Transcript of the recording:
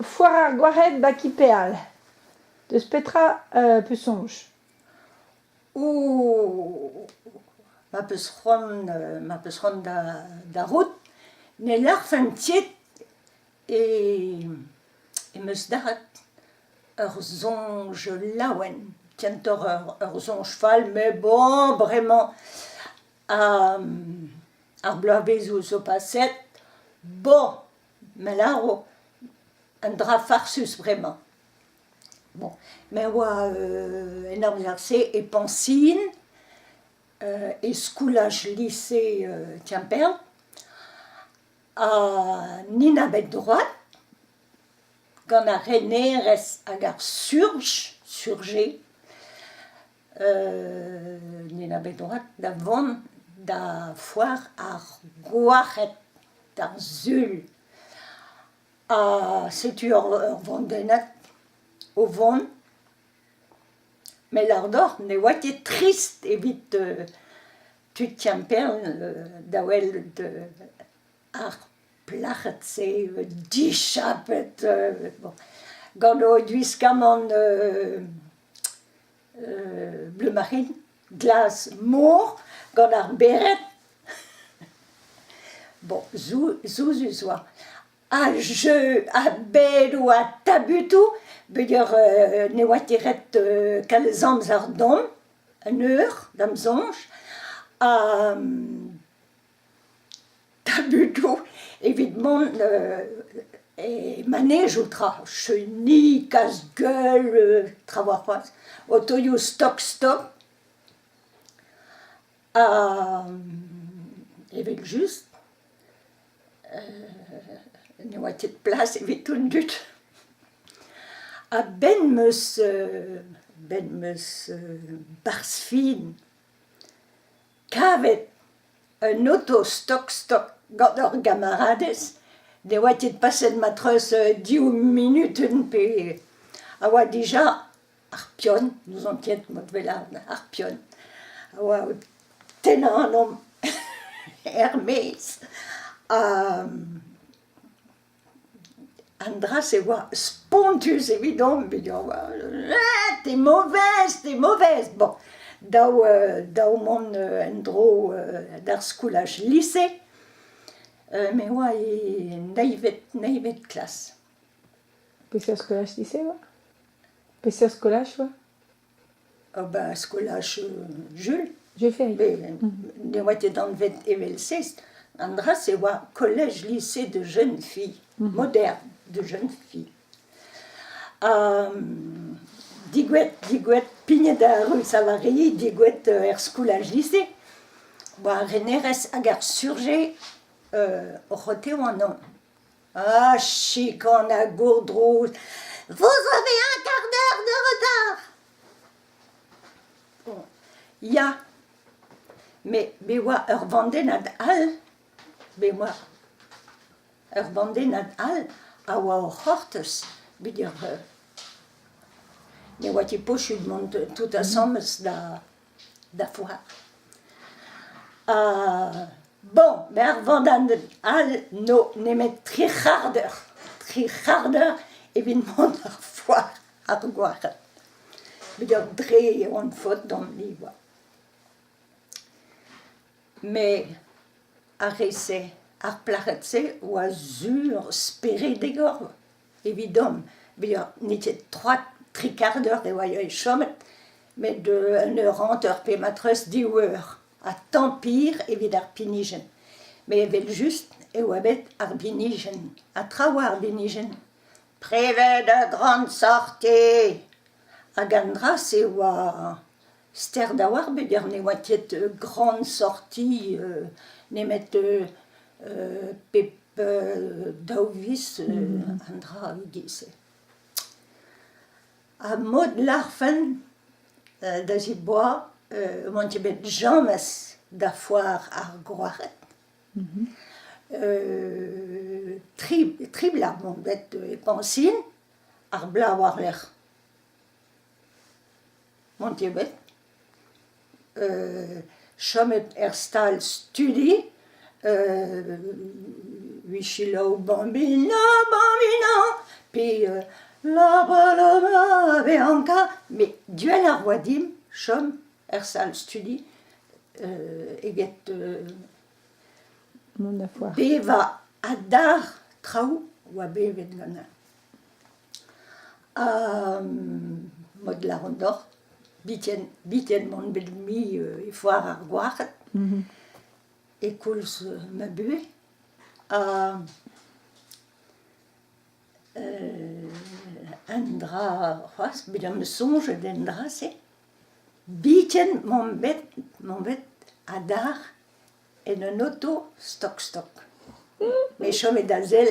Foar ar Gwared 'ba Kipeal. Deus petra 'peus soñj ? Oh ! Ma 'peus c'hoant ma 'peus c'hoant da da rout ne lârfen ket e em eus dalc'het ur soñj laouen kentoc'h ur soñj fall met bon bremañ ar bloavezhioù zo paset bon me lâro un dra farsus bremañ. Bon, me a oa en amzer-se e Pañsin, e skolaj lise Kemper, ha Nina bet droad gant ar renerez hag ar surj, surje, Nina bet droad da vont da foar ar Gwrac'hed d'ar Sul. Ha setu ur vandennad o vont. Me 'lâr deoc'h ne oa ket trist evit tud Kemper da welet ar plac'hed-se dichapet bon gant o gwiskamant bleu marine, glas-mor gant ar bered. Bon, souezhus oa. Ha jeu, ha bedoù, ha tabutoù, peogwir ne oa ket ret kalz amzer dont, un eur da'm soñj, ha tabutoù evit mont e manejoù tra, cheni, kas-gueul, trawalc'h c'hoazh, otoioù stok-stok. Ha evel-just ne oa ket plas evit an dud. A-benn 'm eus 'benn 'm eus 'barzh fin kavet Un oto stok-stok gant ur gamaradez ne oa ket paset ma treuz div munutenn pe a oa dija ar pion, n'ouzon ket mod 'vel ar pion, a oa o tennañ ac'hanomp er-maez ha An dra-se oa spontus evidon t'es mauvaise, t'es mauvaise bon dav dav mont en-dro d'ar skolaj lise me oa e eilvet eilvet klas. Peseurt skolaj lise oa ? Peseurt skolaj oa ? Ah ben skolaj Jules. Jules Ferry. Ne oa ket anvet evel-se. An dra-se oa collège lycée de jeunes filles, moderne de jeunes filles. Ha digouet, digouet, pignet ar ru Savary, digouet er skolaj lise, oa ar renerez hag ar surje oc'h o tev an Ah, chikan ha gourdrouz, vous avez un quart d'heure de retard ! Bon, ya, met me oa ur vandennad all, me oa ur vandennad all a oa o c'hortoz peogwir ne oa ket posupl mont tout asambles da da foar. Ha bon, met ar vandennad all n'o nemet tri c'hard eur, tri c'hard eur evit mont d'ar foar ar Gwared. Peogwir dre e oan faot d'an oa. Met ar re-se, ar plac'hed-se oa sur speredekoc'h evidomp bezañ n'eo ket troad tri kard eur e oa chomet met un eur hanter pe ma treuz div eur ha tant pir evit ar pinijenn met evel-just e oa bet ar binijenn ha tra oa ar binijenn prevet ur grande sortie hag an dra-se oa stert a-walc'h peogwir ne oa ket grande sortie nemet pep daou viz an dra e-giz-se. Ha mod lârfen da ziboa oan ket bet james da foar ar Gwrac'hed. Tri tri bloaz on bet e Pañsin, ar bloaz war-lerc'h. N'on ket bet. Chomet er stal studi, 'vit selaou Bambino, Bambino pe... La paloma bianca met gwelloc'h oa dimp chom er sal-studi eget Mont da foar. bevañ a-dar traoù oa bevet ganin. Ha mod lâran deoc'h, biken biken m'on bet mui e foar ar Gwared e-koulz ma buhez ha Un dra c'hoazh, bet am eus soñjet en dra-se, biken 'maon bet 'maon bet a-dar en un oto stok-stok. Me 'chome da sell.